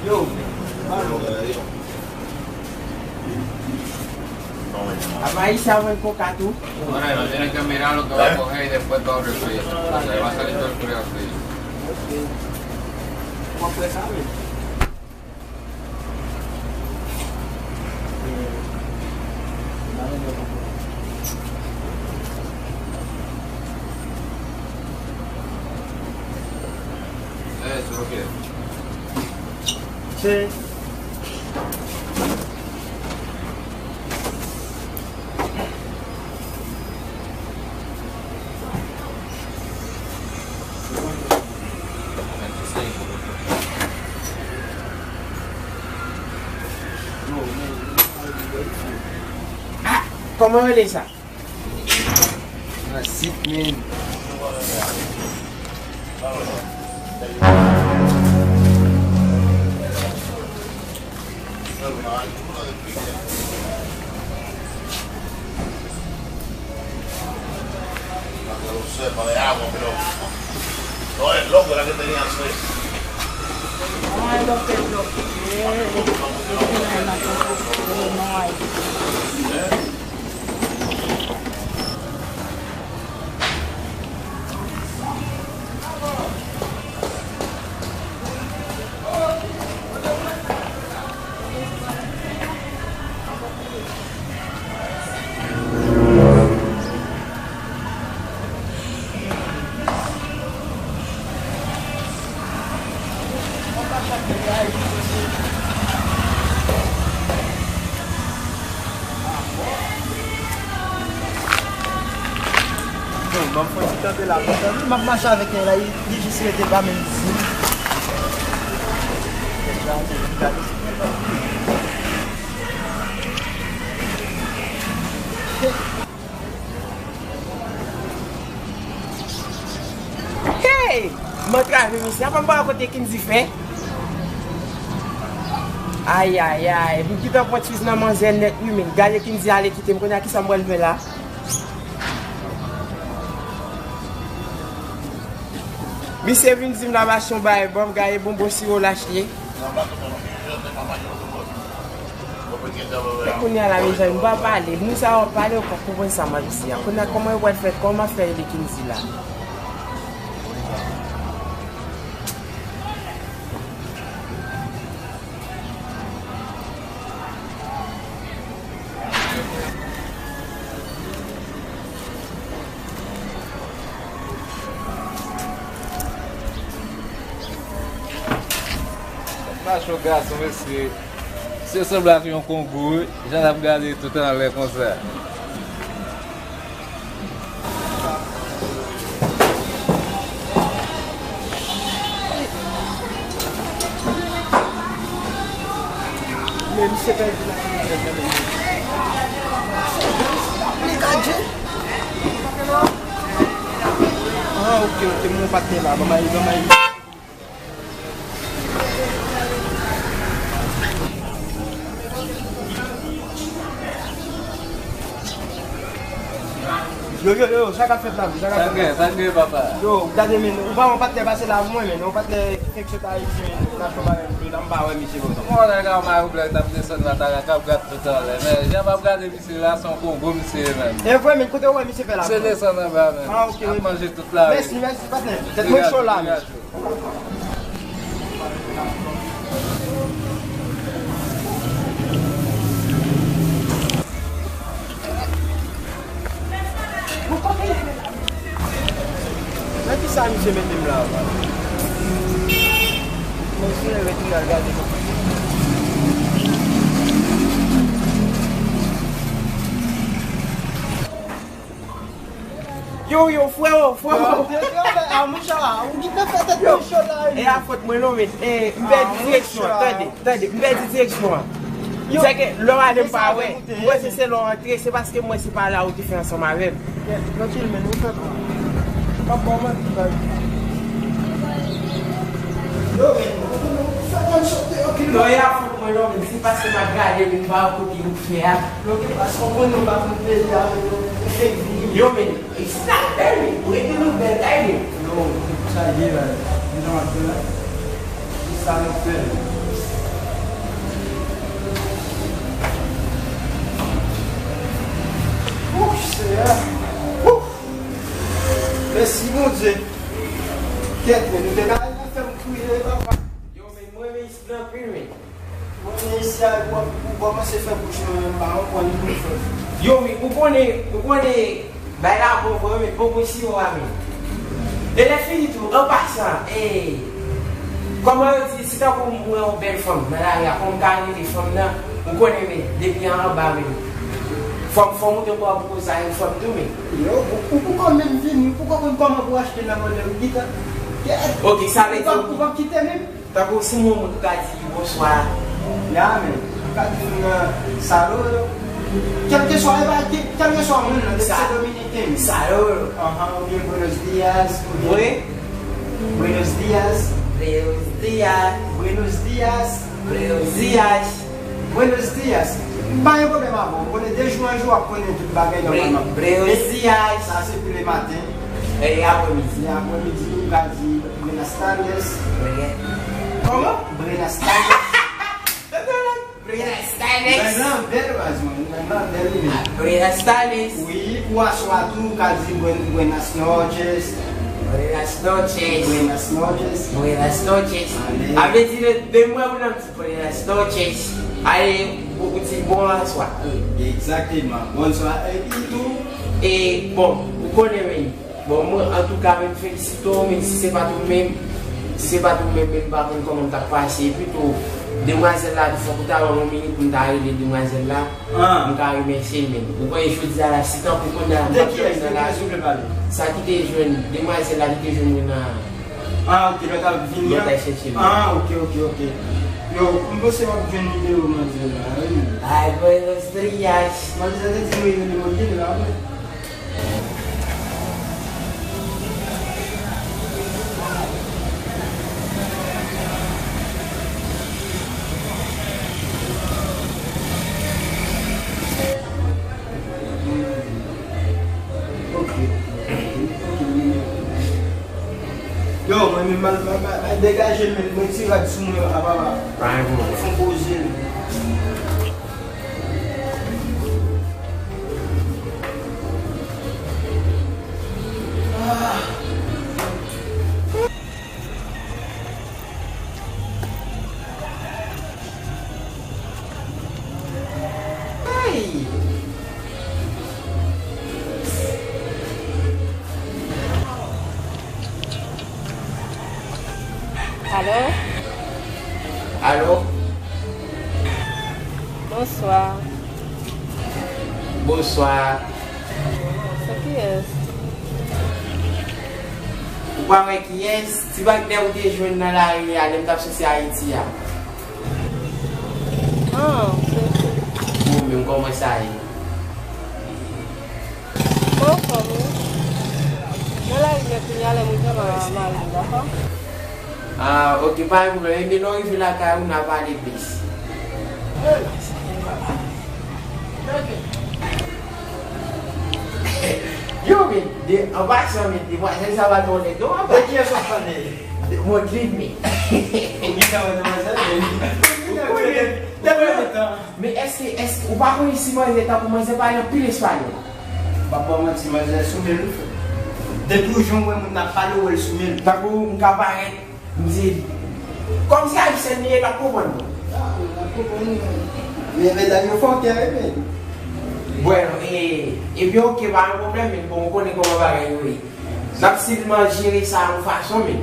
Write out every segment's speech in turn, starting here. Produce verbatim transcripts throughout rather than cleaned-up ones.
Yo, a Maisha vann koka tou. Bueno, no tiene que mirar lo que va a coger y después va a refri. O sea, va a salir todo el frío así. ¿Cómo puede saber? Eso lo quiero. Sí. Kòman rele sa? Sit men. Bon, ban m fè yon ti kanpe la. Bon, m ap mache avèk nèg la, li, li jis rete pa menm di. Hey! M antrave misye. Apa m pa wè kote Kinzi fè? Ayayay, m gentan pran twiz nan manzè nèt wi, men gade Kinzi ale kite m, kounye a kisa m pral fè la? Misye vin di m l ap achte yon bagay ban m, gade bonbon siwo l achte. E kounye a la, mezanmi, m pa pale. Moun sa yo pale, yo pa konprann sa m ap di a. Kounye a, kòman yo pral fè, kòman m ap fè rele Kinzi la? Macho gason, mesye. Se sanble ak yon Kongo, wi. Jan l ap gade tout anlè konsa. Men misye pèdi la. Li ka di. Ah, ok, ok, mon patnè la, ban m al, ban m al. Yo, yo, yo, sa k ap fèt la, sa k ap fèt la? Sa k gen, sa k gen, papa? Yo, gade, men, ou pa yon patnè pase la pou mwen, men, yon patnè fèk sot Ayiti, men, n ap fè bagay pou la, m pa wè misye konsa. Mwen wè nèg la, mari blan, t ap desann la, ta la, k ap gad tout anlè, men, jan m ap gade misye la, se yon Kongo misye ye, men. E vre, men, kote w wè misye fè la? Se desann anba, men. Ah, ok, ap manje tout la, wi. Mèsi, mèsi, patnè. Tèt mwen cho la, men. Nan kisa misye mete m la, papa? Mwen fè retounen al gade. Yo, yo, freo, freo. Yo, yo, a, moucha, ou gentan fè tèt mwen cho la, wi. E a fòt mwen non, men, e, m pèdi direksyon an. Tande, tande, m pèdi direksyon an. Yo, se ke lè w ale m pa wè. M panse se lè w antre, se paske m wè se pa la ou te fè ansanm avè m. Trankil, men, ou fè pa. M ap ba w manti, bay. Yo, men, ou fè mwen choke, ok. Non, e a fòt mwen non, men, se paske m ap gade, men, m pa wè kote ou fè a. Yo, ki pas, ou konnen ou pa konn peyi a, men, ou fèk vini. Yo, men, e sa bèl, men, ou rete nan bèl kay, men. Yo, se pou sa l ye la. Men jan w ap fè la. Se sa n ap fè. Mèsi Bondye. Kèt, men nou te ka al nan fè m kriye, papa. Yo, men mwen, men isit la anpil, men. Mwen, men isi a, w ap, w ap kòmanse fè bouch mwen, men m pa konprann pou m fè. Yo, men ou konnen, ou konnen, bay la bon vre, men poko siwo a, men. E lè fini tou, an pasan, e, kòman yo di, si tankou mwen yon bèl fanm nan lari a, kòman m ka rele fanm nan, ou konnen, men, depi an anba, men. Fò m, fò m monte bò pou koz sa, yon fanm tou, men. Yo, ou, ou poko menm vini, ou poko konn kòman pou achte nan vòlè ou gita. Kèt. Ok, sa vle di ou p ap, ou p ap kite menm. Tankou si m wè yon moun, ou ka di bonswa. Ya, men. Ou ka di moun nan, "Saludo." Kèlkeswa, e pa, kè-, kèlkeswa moun nan, depi se dominiken. Saludo. Anhan, oubyen buenos dias, oubyen buenos dias. Buenos dias. Buenos dias. Buenos dias. Buenos dias. Pa gen pwoblèm avè w. Ou konnen de jou an jou, w ap konnen tout bagay nòmalman. Buenos dias. Sa se pou le maten. E aprèmidi. E aprèmidi, ou ka di buenas tardes. Kòman? Buenas tardes. Buenas tardes. Lang lan bèl, baz, mwen. Lang lan bèl, wi, men. Buenas tardes. Wi, pou aswè a tou, ou ka di buen-, buenas noches. Buenas noches. Buenas noches. Buenas noches. Ale. A vle di, de, de mwen, ou nan Buenas noches. Ale, ou, ou di bonswa. Egzakteman. Bonswa. Epi tou. E, bon, ou konnen, men. Bon, mwen, antouka, men, m felisite w, men si se pa t ou menm, si se pa t ou menm, men m pa konn kòman m t ap pase. Epi tou, demwazèl la, fòk ou ta ban m yon minit pou m ta rele demwazèl la. Ah. M ka remèsye l, men. Ou konnen jodi a la, si tankou kounye a la, m t ap jwenn nan lari. Sa ki te jwenn, demwazèl la ki te jwenn mwen nan Ah, ok, lè w t ap vini an. Lè w t al chèche m. Ah, ok, ok, ok. Yo, m panse w ap jwenn nimewo manzè la, wi. Ay, buenos dias. Manzè te di nou rele mwen byen la, wi. Ok, ok, ok, nimewo. Yo, mwen menm, m al, m al, m al, m al degaje l, men mwen ti rad sou mwen, papa. Pa gen pwoblèm. Fon poze l. Ah. Hey! Alo? Alo? Bonswa. Bonswa. Se kiyès? Ou pa wè kiyès? Ti Wagner ou te jwenn nan lari a, lè m t ap soti Ayiti a. Ah, se, se. Ou menm, kòman sa ye? Mwen anfòm, wi. Nan lari m ye kounye a, lè moun fè mal a mari m, dakò? Ah, ok, pa gen pwoblèm. Ebyen, lè w rive lakay ou, n a pale plis. Yo, men, de, an pasan, men, demwazèl sa pa twò nèg, non, papa. De kiyès w ap pale? De Rodrigue, men. Ou gentan wè demwazèl, men. Ou konnen, ou konnen. Men èske, èske, ou pa konnen si manzè tankou manzè pale anpil espanyòl? M p ap ba w manti, manzè sou men l, wi, frè. Depi yon jan w wè moun nan ap pale, w wè l sou men l. Tankou m ka parèt, m di, kòmsi ayisyèn li ye, l ap konprann mwen. Ah, l ap konprann mwen. Men medam yo fòkè, wi, men. Bwè, e, ebyen, ok, pa gen pwoblèm, men bon, ou konnen kòman bagay yo ye. N ap silman jere sa yon fason, men.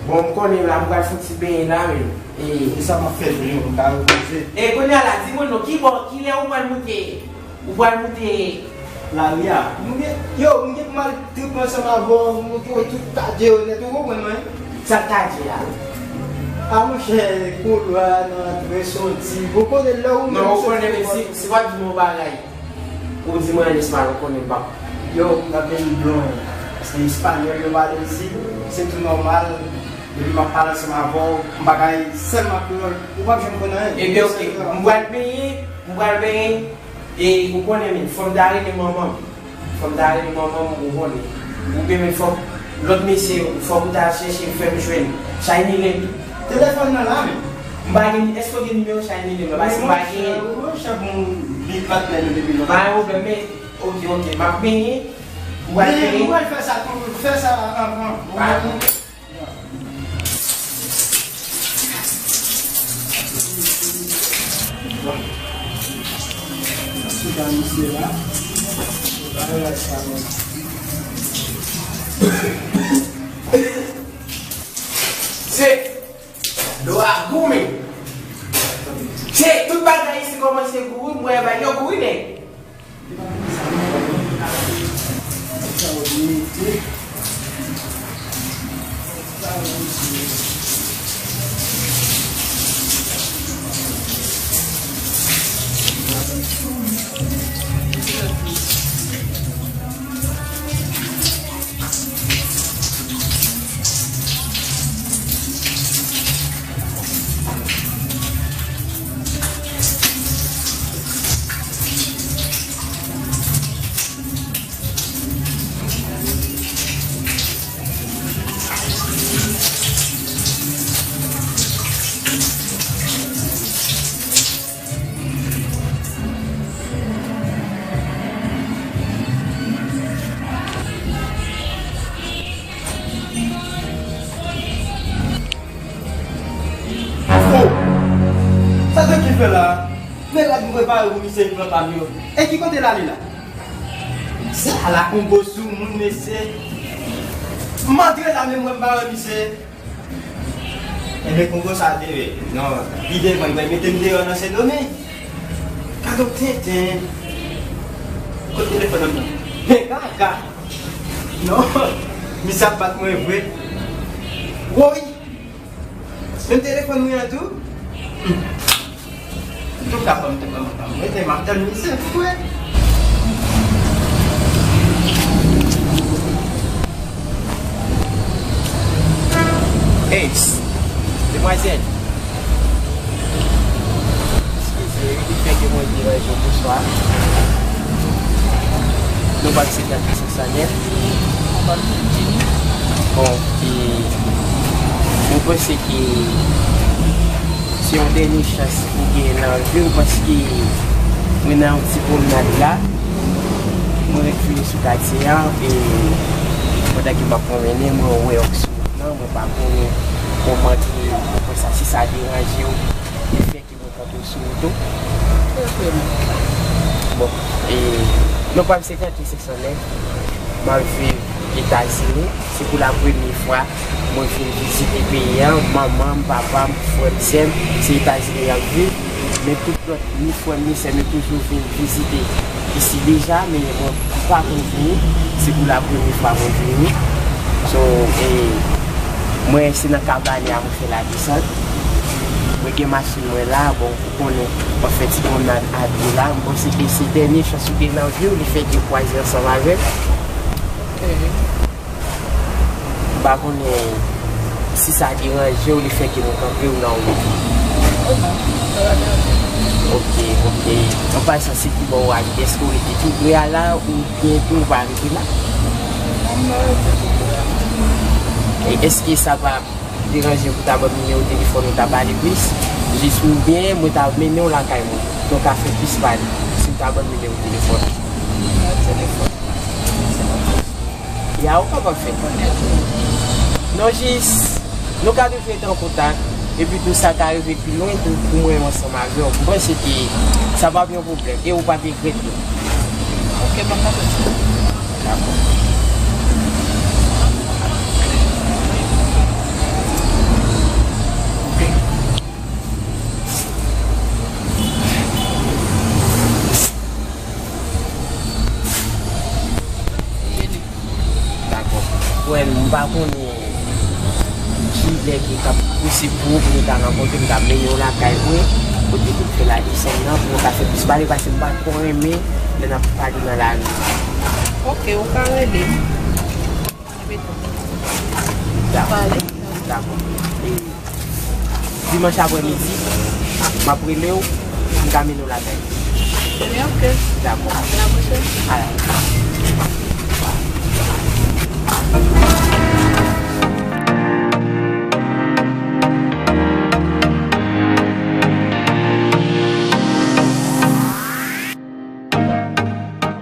Bon, m konnen la, m pral fouti benyen la, men. E sa m ap fè, men, m ka repoze. E kounye a la, di mwen non, ki bò, kilè ou pral moute, ou pral moute lari a? M gen, yo, m gen pou m al trip ansanm avè w, m montre w tout kadye yo nèt, ou konprann mwen? Sa kadye a? A monchè, koulwa nan antre soti, ou konnen lè ou menm soti. Non, ou konnen, men si, si w ap di m yon bagay. Ou di mwen an espanyòl, ou konnen m p ap. Yo, m t ap vin blon. Paske espanyòl yo pale isit, se tou nòmal. Depi m ap pale ansanm avè w, m pa ka sèlman kreyòl, ou p ap janm konn anyen. Ebyen, ok. M pral benyen, m pral benyen, e ou konnen, men, fò m ta rele manman m. Fò m ta rele manman m, ou konnen. Oubyen, men, fòk lòt mesye yo, fòk ou ta chèche fè m jwenn Shiny Link. Telefòn nan la, men. M pa gen, èske w gen nimewo Shiny Link la? Paske m pa gen. Wi, monchè, bon, big patnè nou depi lontan. Pa gen pwoblèm, men, ok, ok, m ap benyen. Ou pral peye? Ou pral fè sa tou, fè sa avan. Ou pral peye. Sou dan misye la. Se do a goumen. Se tout bagay isi kòmanse gou wi, m wè bagay yo gou wi nèg. Oh! Sa Dòk Gil fè la? Men rad m prepare pou misye vin pran pa m yo. E ki kote l ale la? Sa la Kongo sou moun, mesye. M antre la, men mwen m pa wè misye. Enben, Kongo sa te vle. Non, li devan, li pral mete m deyò nan Sendomeng. Gade yon tenten. Kote telefòn nan? Men kaka. Non, misye ap bat mwen vre. Woy! Men telefòn mwen an tou? Antouka, ban m, ban m, ban m rete, m ap tann misye pou wè. Hey, demwazèl. Eskize, wi, li fè ke mwen deranje w, bonswa. Nou pa se Sanèl. Bon, e, mwen panse ke se yon dènye chans ou gen nan vi w, paske mwen nan yon ti pwomnad la, mwen ret vini sou katye a, e pandan ke m ap pwonmennen, mwen wè w sou wout lan, mwen pa konnen kòman ke ou fè sa, si sa deranje w, le fè ke mwen kanpe w sou wout ou. Bon, e, non pa m se Kanti Sèksonè, m ap viv Etazini. Se pou la premye fwa mwen vin vizite peyi a. Manman m, papa m, frè m, sè m, se Etazini y ap viv. Men tout lòt, ni frè m, ni sè m, yo toujou vin vizite isi deja, men mwen pa konn vini. Se pou la premye fwa mwen vini. So, e, mwen se nan Kabanè a mwen fè ladesant. Mwen gen machin mwen la, bon, ou konnen, mwen fè ti pwomnad a pye la. M panse ke se dènye chans ou gen nan vi w, li fè ke w kwaze ansanm avè m. Ok. M pa konnen si sa deranje w, li fè ke nou kanpe w nan wout. Oh non, sa pa deranje m. Ok, ok. An pasan, se ki bò w abite? Èske w rete tou pre a la, oubyen tou w pa rete la? Non, m pa rete tou pre a. E èske sa pa deranje pou ta ban m nimewo telefòn ou ta pale plis, jis oubyen mwen ta mennen w lakay mwen. Nou ka fè plis pale si w ta ban m nimewo telefòn. Nimewo telefòn. Ya, ou kapab fè. Non, jis, nou ka toujou rete an kontak, epi tou sa ka rive pi lwen tou pou mwen ansanm avè w. M panse ke sa p ap yon pwoblèm, e ou p ap regrèt tou. Ok, ban m mande sa. Dakò. Dakò. Well, m pa konnen ki lè ki t ap posib pou ou, pou nou ta rankontre, m ta mennen w lakay mwen, kote pou n fè ladesann nan, pou nou ta fè plis pale, paske m pa twò renmen lè n ap pale nan lari. Ok, ou ka rele m. Dakò. Dakò. E dimanch aprè midi, m ap rele w, m ka mennen w lakay. Ebyen, ok. Dakò. A la pwochèn. A la.